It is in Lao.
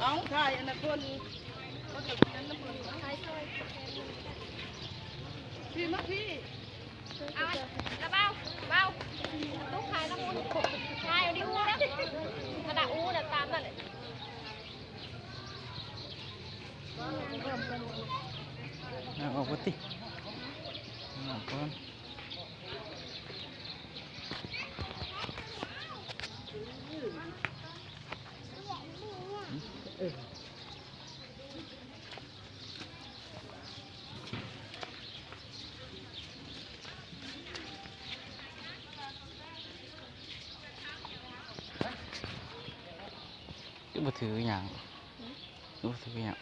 ເອົາຖ່າຍອັນນັ້ນເພິ່ນ ເຂົາຈະເປັນນຳເພິ່ນ ຖ່າຍຊ່ອຍ ພີ່ມາພີ່ ເອົາລະເບົາ ເບົາ ຕຸກຖ່າຍນຳໝູ່ ຖ່າຍເອົາດິອູ້ນະ ຂະດາອູ້ນະ ຕາມນັ້ນແຫຼະ ເອົາອອກກ່ອນຕິ ເອົາອອກກ່ອນ. ຄືບໍ່ຖືຫຍັງ ຄືບໍ່ຖືຫຍັງ.